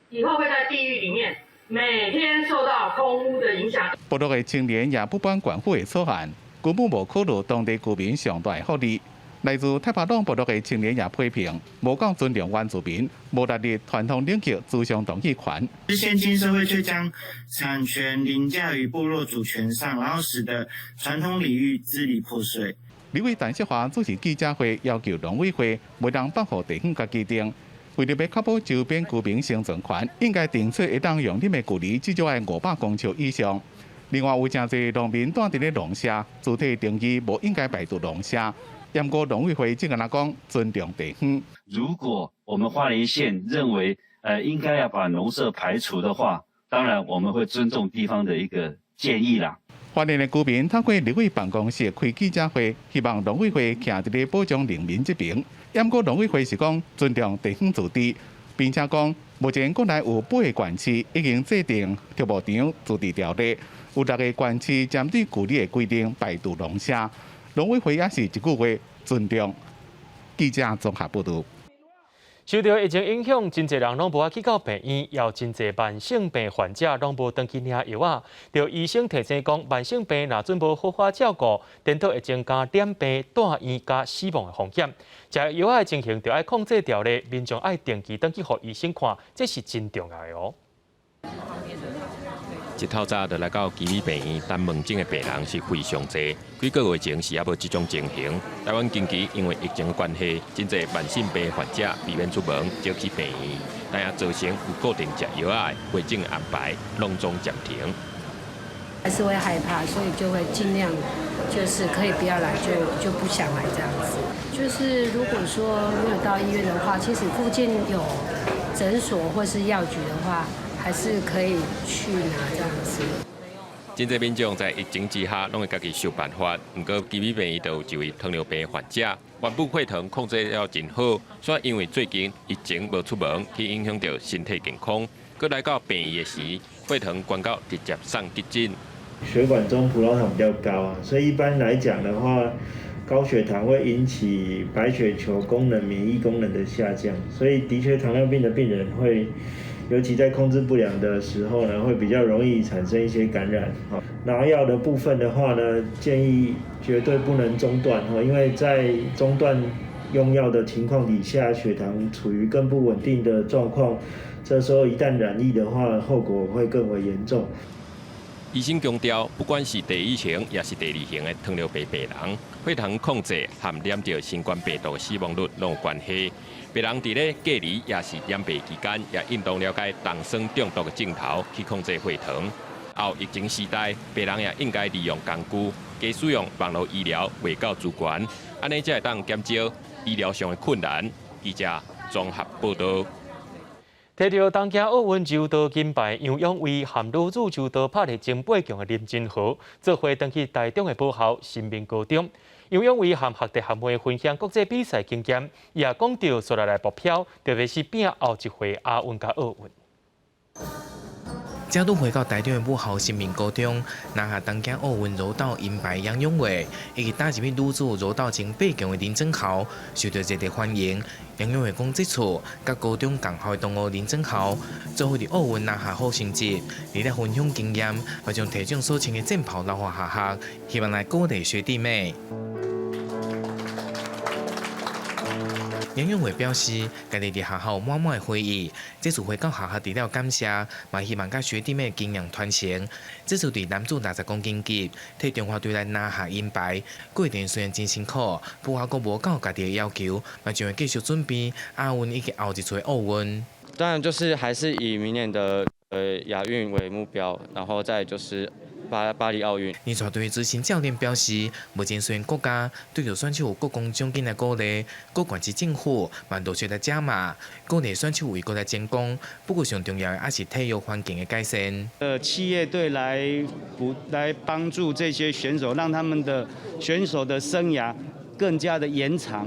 以後會在地獄裡面。每天受到空污的影響。部落的青年也不滿縣府的草案，根本無考慮當地居民上大的福利。來自太巴塱部落的青年也批評，無夠尊重原住民，無納入傳統領域諮商同意權。現今社會卻將產權凌駕於部落主權上，然後使得傳統領域支離破碎。立委陳惜華主持記者會，要求農委會袂當放予地方家己定。為著欲確保周邊居民生存權，應該定出會當容忍的距離至少愛500公尺以上。另外，有誠濟農民住佇咧農舍，主體定義無應該排除農舍。毋過農委會只敢若講尊重地方。如果我們花蓮縣認為，應該要把農舍排除的話，當然我們會尊重地方的一個建議啦。花蓮的居民透過立委辦公室開記者會，希望農委會徛佇咧保障農民這邊。毋過農委會是講尊重地方自治，並且講目前國內有八個縣市已經制定竹木場自治條例，有六個縣市針對距離的規定排除農舍。農委會也是一句話尊重。記者綜合報導。受著疫情影響，真濟人攏無愛去到病院，也有真濟慢性病患者攏無轉去領藥仔。著醫生提醒講，慢性病若準無好好照顧，顛倒會增加染病、蹛院佮死亡的風險。食藥仔的情形，著愛控制著咧，民眾愛定期轉去予醫生看，這是真重要的哦。一透早就來到旗美病院等門診的病人是非常濟。幾個月前是猶無這種情形。台灣近期因為疫情的關係，真濟慢性病患者避免出門，少去病院，但也造成有固定食藥仔的回診安排攏總暫停。還是會害怕，所以就會盡量就是可以不要來就不想來這樣子。就是如果說沒有到醫院的話，其實附近有診所或是藥局的話，還是可以去拿這樣子。真濟民眾在疫情之下，攏會家己想辦法。毋過，旗美病院就有一位糖尿病患者，原本血糖控制了真好，煞因為最近疫情無出門，去影響著身體健康。閣來到病院的時，血糖懸到直接送急診。血管中葡萄糖比較高啊，所以一般來講的話，高血糖會引起白血球功能、免疫功能的下降，所以的確糖尿病的病人會尤其在控制不良的時候呢，會比較容易產生一些感染。拿藥的部分的話呢，建議絕對不能中斷，因為在中斷用藥的情況底下，血糖處於更不穩定的狀況，這時候一旦染疫的話，後果會更為嚴重。醫生強調，不管是第一型抑是第二型的糖尿病病人，血糖控制和染著新冠病毒的死亡率攏有關係。病人佇咧隔離抑是染病期間，也應當了解酮酸中毒的症頭，去控制血糖。後疫情時代，病人也應該利用工具，加使用網路醫療，衛教資源，按呢才會當減少醫療上的困難。記者綜合報導。提著東京奧運柔道金牌楊勇緯和女子柔道拍得前八強的林珍豪，做伙轉去台中的母校新民高中。楊勇緯和學弟學妹分享國際比賽經驗，也講著紲落來目標，特別是拼後一回亞運佮奧運。再拄回到台中的母校新民高中，拿下東京奧運柔道銀牌楊勇緯，以及打入去女子柔道前八強的林珍豪，受到熱烈歡迎。楊勇緯講，這次佮高中仝校的同學林珍豪，做伙佇奧運拿下好成績，除了分享經驗，嘛將體重所穿的戰袍留予學校，希望來鼓勵學弟妹。楊勇緯表示，家己佇學校有滿滿的回憶，這次回到學校除了感謝，嘛希望佮學弟妹經驗傳承。這次佇男子60公斤級替中華隊來拿下銀牌，過程雖然真辛苦，不過閣無到家己的要求，嘛將會繼續準備亞運以及後一次奧運。當然，就是還是以明年的亞運為目標，然後再就是巴黎奧運。林帶隊資深教練表示，目前雖然國家對著選手有國光獎金來鼓勵，閣縣市政府嘛陸續來加碼，鼓勵選手為國來爭光。不過上重要的還是體育環境的改善。企業隊來幫助這些選手，讓他們的選手的生涯更加的延長，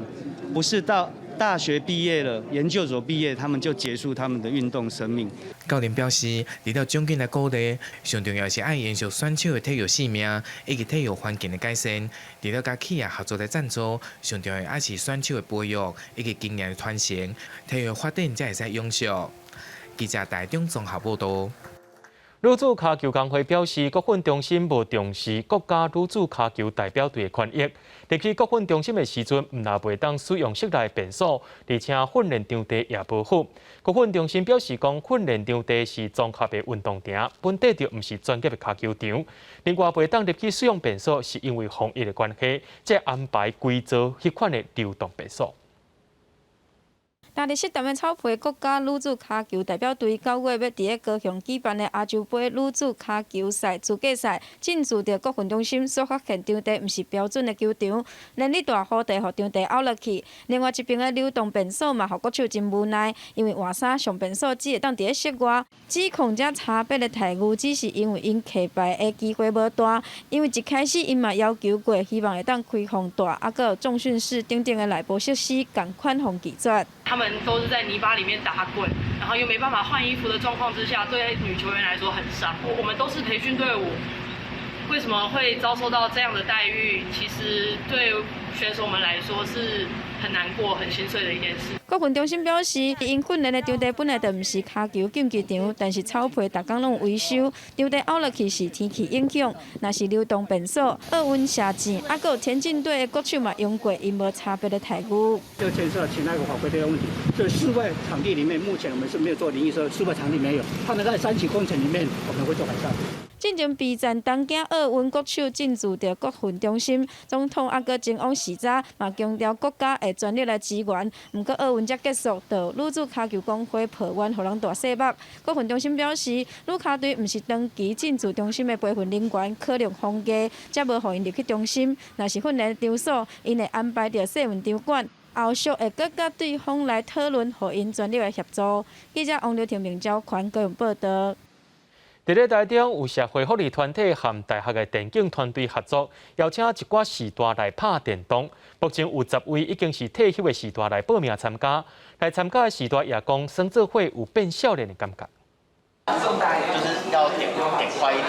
不是到大學畢業了，研究所畢業，他們就結束他們的運動生命。教練表示，除了獎金來鼓勵，上重要是愛延續選手的體育生命以及體育環境的改善。除了佮企業合作來贊助，上重要的還是選手的培育以及經驗的傳承，體育發展才會使永續。記者台中綜合報導。女子跤球工會表示，國訓中心無重視國家女子跤球代表隊的權益。入去國訓中心的時陣，毋但袂當使用室內便所，而且訓練場地也無好。國訓中心表示，講訓練場地是綜合的運動場，本底就毋是專業的跤球場。另外，袂當入去使用便所，是因為防疫的關係，才安排規造彼款的流動便所。今日適當的草皮國家女子跤球代表隊9月欲佇咧高雄舉辦的亞洲盃女子跤球賽資格賽，進駐著國訓中心所發現場地毋是標準的球場，連日大雨地予場地漚落去。另外一邊的流動便所嘛，予國手真無奈，因為換衫上便所只會當佇咧室外。指控這差別的待遇，只是因為𪜶客敗的機會無大，因為一開始𪜶嘛要求過，希望會當開放大，啊，閣有重訓室等等的內部設施，仝款予拒絕。他們都是在泥巴裡面打滾，然後又沒辦法換衣服的狀況之下，對女球員來說很傷。我們都是培訓隊伍，為什麼會遭受到這樣的待遇？其實對選手們來說是很難過、很心碎的一件事。國訓中心表示，𪜶訓練的場地本來就毋是跤球競技場，但是草皮逐工攏維修，場地漚落去是天氣影響，若是流動便所、奧運射箭，啊，閣有田徑隊的國手嘛用過，𪜶無差別的待遇。這個牽涉到其他一個法規的問題，所以室外場地裡面，目前我們是沒有做淋浴設施，室外場地沒有，他們在三期工程裡面，我們會做改善。進前備戰東京奧運國手進駐著國訓中心，總統啊閣前往視察，嘛強調國家會全力來支援。毋過奧運才結束，就女子跤球工會抱怨，予人大細目。國訓中心表示，女跤隊毋是長期進駐中心的培訓人員，可能防疫，才無予𪜶入去中心。若是訓練場所，𪜶會安排佇世運場館。後續會閣佮對方來討論，予𪜶全力來協助。記者王劉婷、明昭權高雄報導。佇咧台中有社會福利團體和大學的電競團隊合作，邀請一寡序大來拍電動。目前有10位已經是退休的序大來報名參加。來參加的序大也講，耍做伙有變少年的感覺。就是要點點快一點。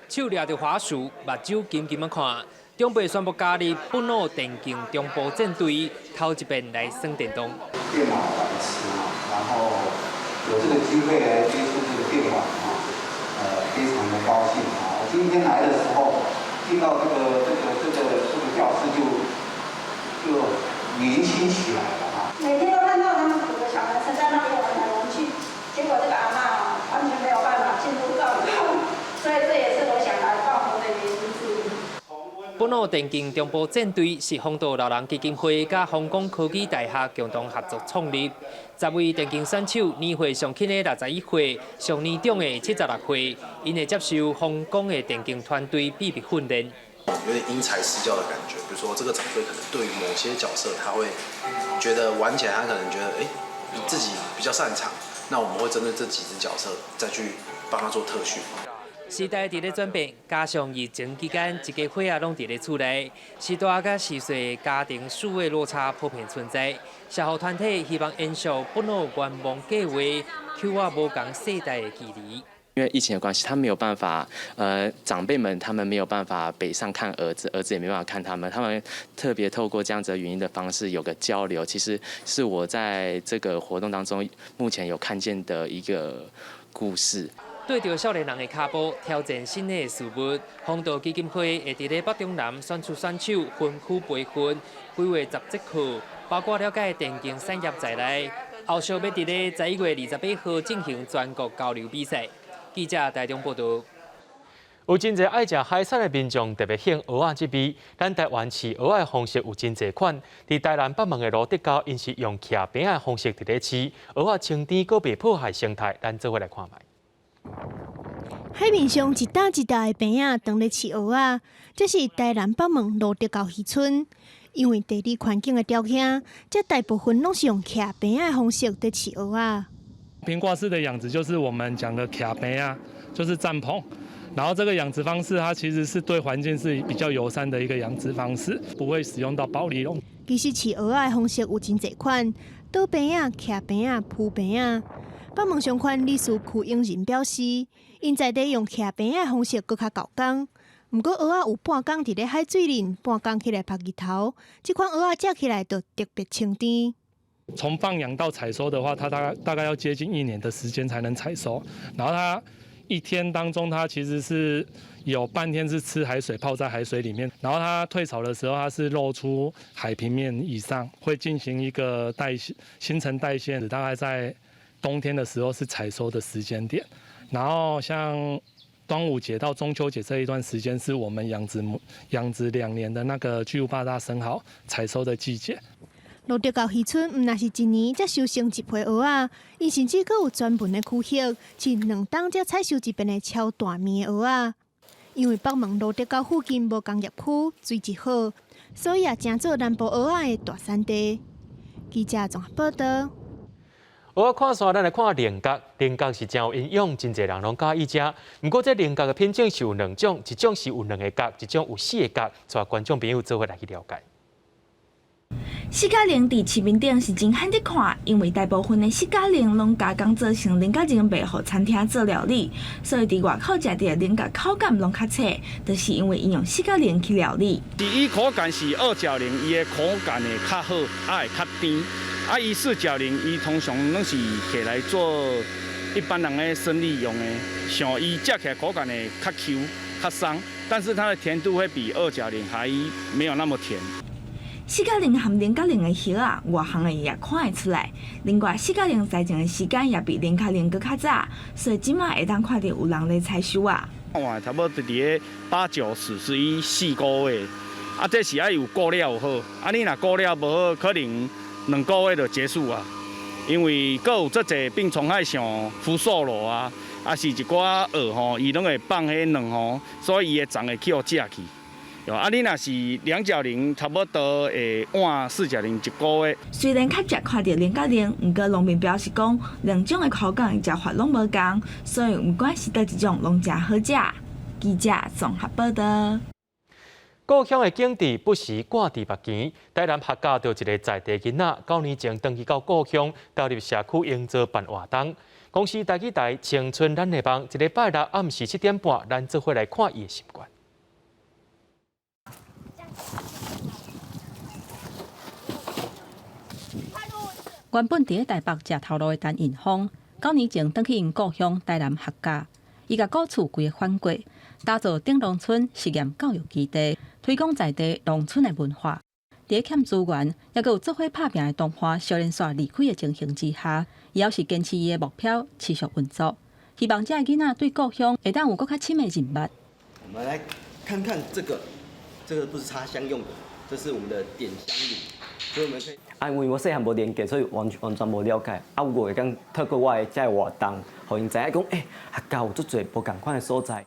手掠著滑鼠，目睭緊緊仔看。長輩宣布加入本澳電競中部戰隊，頭一遍來耍電動。電腦白痴。然後有這個機會來接觸這個電玩啊，非常的高興啊！我今天來的時候，進到這個教室就年輕起來了啊！每天都看到他們五個小男生在那邊玩來玩去，結果這個阿嬤完全沒有辦法進入狀況，所以這也是我想來報名的原因之一。本澳電競中部戰隊是豐道老人基金會佮豐港科技大學共同合作創立。10位電競選手年歲上輕的61歲，上年長的76歲，𪜶會接受豐港的電競團隊秘密訓練。有點因材施教的感覺，比如說這個長輩可能對於某些角色，他會覺得玩起來，他可能覺得自己比較擅長，那我們會針對這幾隻角色再去幫他做特訓。時代佇咧轉變，加上疫情期間，一家伙仔攏佇咧厝內，序大佮序細家庭數位落差普遍存在。社福團體希望延續本澳願望計畫，抾倚無仝世代的距離。因為疫情的關係，他沒有辦法，長輩們他們沒有辦法北上看兒子，兒子也沒辦法看他們，他們特別透過這樣子的語音的方式有個交流，其實是我在這個活動當中目前有看見的一個故事。對著少年人的跤步，挑戰新的事物，豐道基金會會佇咧北中南選出選手，分區培訓，規劃10節課，包括了解電競產業在內。後續欲佇咧11月28號進行全國交流比賽。記者台中報道。有真濟愛食海產的民眾特別興蚵仔這味。咱台灣飼蚵仔的方式有真濟款。佇台南北門的蘆竹溝，𪜶是用徛棚仔的方式佇咧飼蚵仔，清甜，閣袂破壞生態。咱做伙來看覓。海面上一搭一搭的棚仔，當咧飼蚵仔，這是台南北門蘆竹溝漁村。因為地理環境的條件，這大部分攏是用徛棚仔的方式佇飼蚵仔。平掛式的養殖就是我們講的徛棚仔，就是帳篷。然後這個養殖方式，它其實是對環境是比較友善的一個養殖方式，不會使用到保麗龍。其實飼蚵仔的方式有真濟款，倒棚仔、徛棚仔、鋪棚仔。北門商圈理事柯英仁表示，𪜶在地用徛棚仔的方式閣較夠工。毋過蚵仔有半工佇咧海水裡，半工起來曬日頭，這款蚵仔食起來就特別清甜。從放養到採收的話，它大概要接近一年的時間才能採收。然後它一天當中，它其實是有半天是吃海水，泡在海水裡面。然後它退潮的時候，它是露出海平面以上，會進行一個代謝、新陳代謝。大概在冬天的時候是採收的時間點。然後像端午節到中秋節這一段時間，是我們養殖2年的那個巨無霸大生蠔採收的季節。蘆竹溝漁村毋但是一年才收成一批蚵仔，𪜶甚至閣有專門的區域，是2冬才採收一遍的超大面的蚵仔。因為北門蘆竹溝附近無工業區，水質好，所以也成做南部蚵仔的大產地。記者綜合報道。蚵仔看煞，咱來看菱角。菱角是誠有營養，真濟人攏佮意食。毋過，這菱角的品種是有兩種，一種是有兩个角，一種有四个角。帶觀眾朋友做伙來去了解。四角菱佇市面頂是真罕得看，因為大部分的四角菱攏加工做成菱角仁，賣予餐廳做料理，所以佇外口食著菱角口感攏較脆，就是因為𪜶用四角菱去料理。第一口感是二角菱，伊的口感會較好，啊會較甜。啊，伊四角菱，伊通常攏是摕來做一般人的生理用的，像伊食起來口感會較 Q、較鬆，但是它的甜度會比二角菱還沒有那麼甜。四角菱和菱角菱的葉仔，外行的也看會出來。另外，四角菱栽種的時間也比菱角菱閣較早，所以這馬會當看著有人咧採收啊。換差不多佇咧八九十十一四個月，啊，這是愛有顧了好，啊，你若顧了無好，可能2個月就結束啊。因為閣有足濟病蟲害，像福壽螺啊，啊是一寡蛾吼，伊攏會放彼卵吼，所以伊的蟲會去予食去。啊，你若是兩角菱，差不多會晚四角菱一個月。雖然較捷看著菱角菱，毋過農民表示講，兩種的口感食法攏無仝，所以毋管是佗一種，攏誠好食。記者綜合報道。故鄉的景致不時掛佇目前，台南客家就一个在地囡仔，9年前轉去到故鄉，投入社區營造辦活動。公視台語台青春咱的夢，這禮拜六暗時7點半，咱做伙來看伊的心願。原本佇咧台北食頭路的陳寅峰，9年前轉去𪜶故鄉台南學甲，伊共古厝規个翻過，打造頂農村實驗教育基地，推廣在地農村的文化。佇咧欠資源，猶閣有做伙拍拚的同伴相連紲離開的情形之下，伊猶是堅持伊的目標，持續運作，希望這个囡仔對故鄉會當有閣較深的認捌。我們來看看這個，這個不是插香用的，這是我們的點香爐，所以我們可以。啊，因為我細漢無連結，所以完完全無了解。啊，我會當透過我的這个活動，予𪜶知影講，欸，客家有足濟無仝款的所在。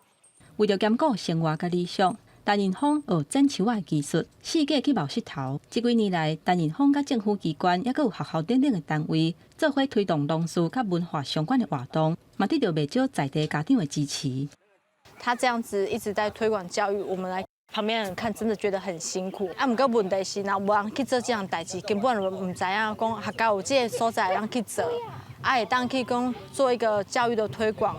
為著兼顧生活佮理想，陳寅峰學剪樹仔的技術，四界去覓穡頭。這幾年來，陳寅峰佮政府機關，猶閣有學校等等的單位，做伙推動農事佮文化相關的活動，嘛得著袂少在地家長的支持。他這樣子一直在推廣教育，我們來旁邊人看，真的覺得很辛苦。啊，毋過問題是，若無人去做這樣代誌，根本就毋知影講客家有這个所在通去做，啊，會當去講做一個教育的推廣。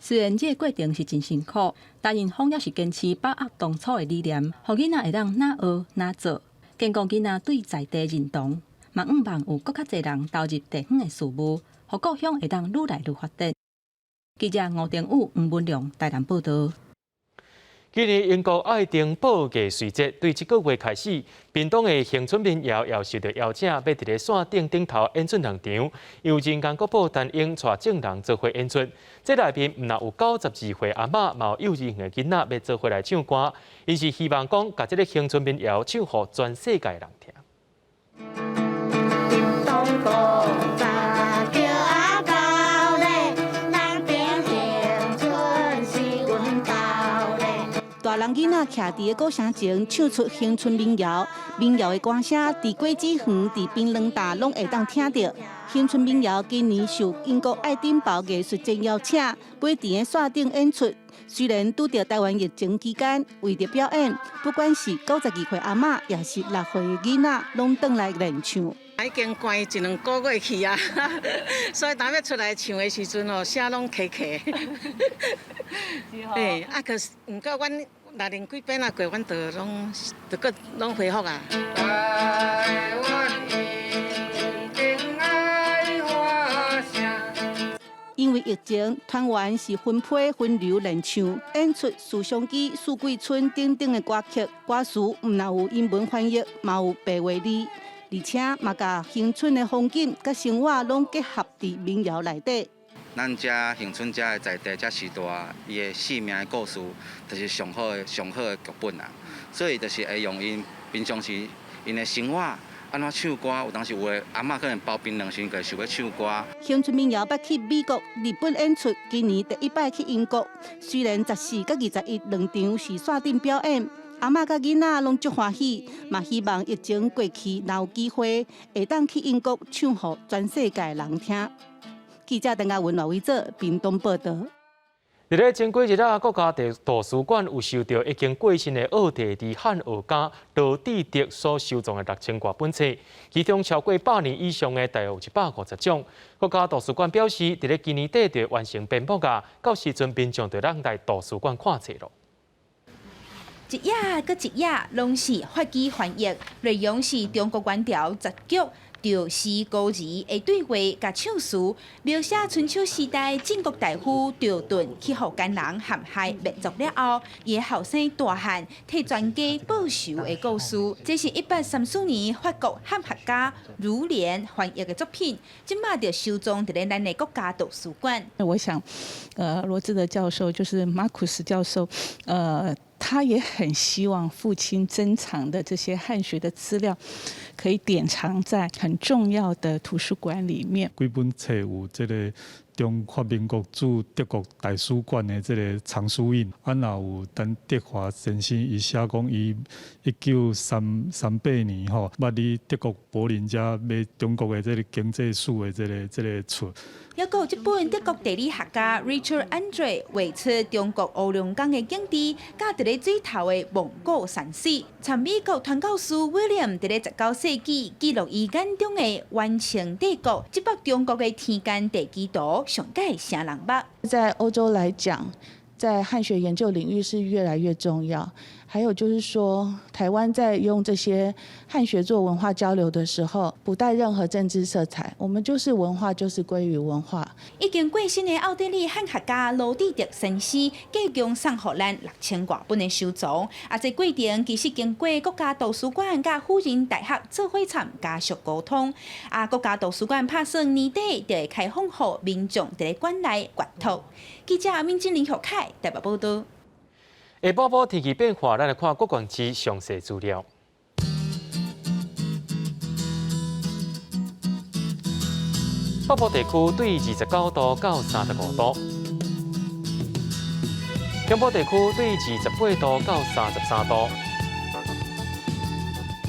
雖然這個過程是真辛苦，但寅峰也是堅持把握當初的理念，予囡仔會當若學若做，堅固囡仔對在地認同，嘛向望有閣較濟人投入地方的事務，予故鄉會當愈來愈發展。記者吳定宇、黃文良台南報導。今年英國愛丁堡藝穗節對這個月開始，屏東的恆春民謠也受到邀請，欲佇咧山頂頂頭演出兩場，由人工國寶陳英帶眾人做伙演出。這內面毋但有92歲阿嬤，嘛有幼稚園的囡仔欲做伙來唱歌，𪜶是希望講，共這个恆春民謠唱予全世界人聽。屏東古早叫阿狗咧，南邊恆春是阮兜咧。大人囡仔徛佇个古城前，唱出恆春民謠，民謠的歌聲佇果子園、佇檳榔礁攏會當聽著。恆春民謠今年受英國愛丁堡藝術節邀請，欲佇个山頂演出。雖然拄著台灣疫情期間，為著表演，不管是92歲阿嬤，抑是6歲的囡仔，攏轉來練唱。已經關一兩個月去啊，所以當欲出來唱的時陣哦，聲攏卡卡。欸，啊，可是毋過阮若練幾遍啊過，阮就攏就閣攏恢復啊。台灣一定愛發聲。因為疫情，團員是分批分流練唱，演出《思想記》《四季春》等等的歌曲，歌詞毋但有英文翻譯，嘛有白話字，而且嘛共恆春的風景佮生活攏結合佇民謠內底。咱遮恆春遮的在地遮時代，伊的生命的故事，就是上好的、上好的劇本啊。所以就是會用𪜶平常時𪜶的生活，按怎唱歌，有當時有的阿嬤可能包檳榔時，就想欲唱歌。恆春民謠捌去美國、日本演出，今年第一擺去英國。雖然14佮21兩場是山頂表演，阿嬤佮囡仔攏足歡喜，嘛希望疫情過去，若有機會會當去英國唱予全世界人聽。記者鄧家文、羅維哲屏東報導。佇咧前幾日啊，國家圖書館有收著已經過身的奧地利漢學家羅智德所收藏的6000外本冊，其中超過100年以上的大約有150種。國家圖書館表示，佇咧今年底就完成編目啊，到時陣民眾就通來圖書館看冊囉。一頁閣一頁，攏是法語翻譯，內容是中國元朝雜劇。著詩歌兒的對話佮唱詞，描寫春秋時代晉國大夫趙盾去予奸人陷害滅族了後，伊的後生大漢替全家報仇的故事。這是1834年法國漢學家儒蓮翻譯的作品，這馬就收藏佇咧咱的國家圖書館。我想，羅智德教授就是馬庫斯教授，他也很希望父親珍藏的這些漢學的資料，可以典藏在很重要的圖書館裡面。幾本冊有這个中華民國駐德國大使館的這个藏書印，啊，若有陳德華先生伊寫講，伊1938年吼，捌佇德國柏林遮買中國的這个經濟史的這个冊。猶閣有這本德國地理學家 Richard Andre 畫出中國烏龍江的景致，佮佇咧水頭的蒙古山水。參美國傳教士 William 佇咧19世紀記錄伊眼中的晚清帝國，這幅中國的天間地基圖上蓋啥人捌。在歐洲來講，在漢學研究領域是越來越重要。還有就是說，台灣在用這些漢學做文化交流的時候，不帶任何政治色彩，我們就是文化，就是歸於文化。已經過身的奧地利漢學家羅智德先生，共計送予咱6000外本的收藏。啊，這過程其實經過國家圖書館佮輔仁大學做伙參加續溝通。啊，國家圖書館拍算年底就會開放予民眾佇咧館內閱讀。記者閔真林學凱台北報導。下晡晡天氣變化，咱來看國關區詳細資料。北部地區對29度到35度，中部地區對28度到33度，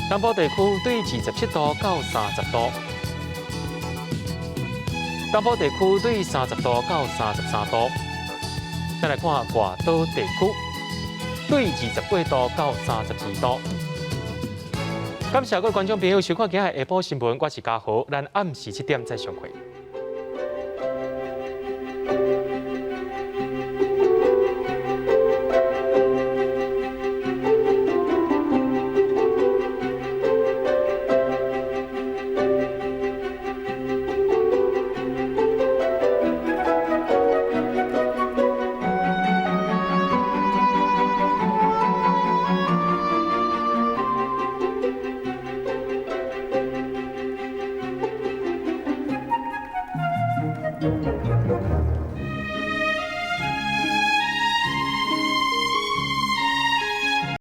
南部地區對27度到30度，東部地區對30度到33度。再來看外島地區，對28度到32度。感謝各位觀眾朋友收看今日下晡新聞，我是嘉豪，咱暗時7點再相會。